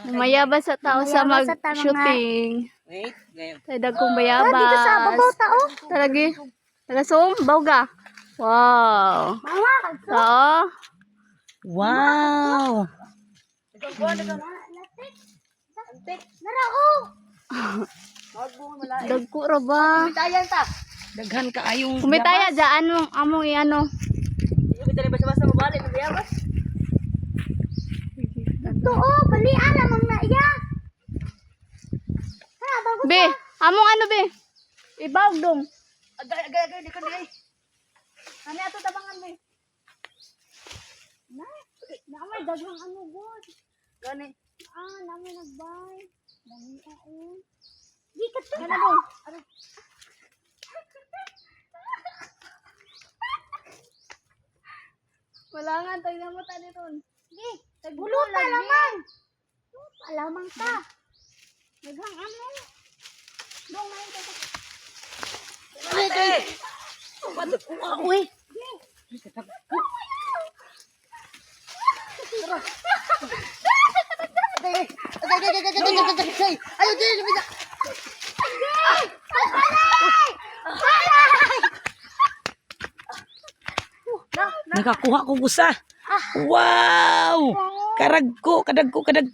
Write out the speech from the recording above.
Mayabas sa tao sa Mayabas sa tao, mga- mag-shooting. Wait, ngayon. Sa dagkong bayabas. Ah, dito sa babaw tao. Talagi. Taga sum, bawga. Wow. Mama, Tao. Wow! Nara oh. Dagko ra ba? Kumitayan ta. Daghan ka ayong Kumitaya dyan among among iano. Basta-basta mabalik ng bayabas. Ito oh, balian lamang na iya. Ha, bago Be, among ano be? Ibawg dong. Agay, agay, agay, di ko di. Ano ato tabangan be? Na, na may daghang ano god. Gani. Ah, na may nagbay. Dami eh. Di ka to. Kana dong. Wala nga tayo na mata nito. Di, buluta lamang. Buluta lamang ta. Daghang ano? Dong may tayo. Ay, kay. Kuha ko eh. Nakakuha ko gusa. Wow! Karagko, kadagko, kadag.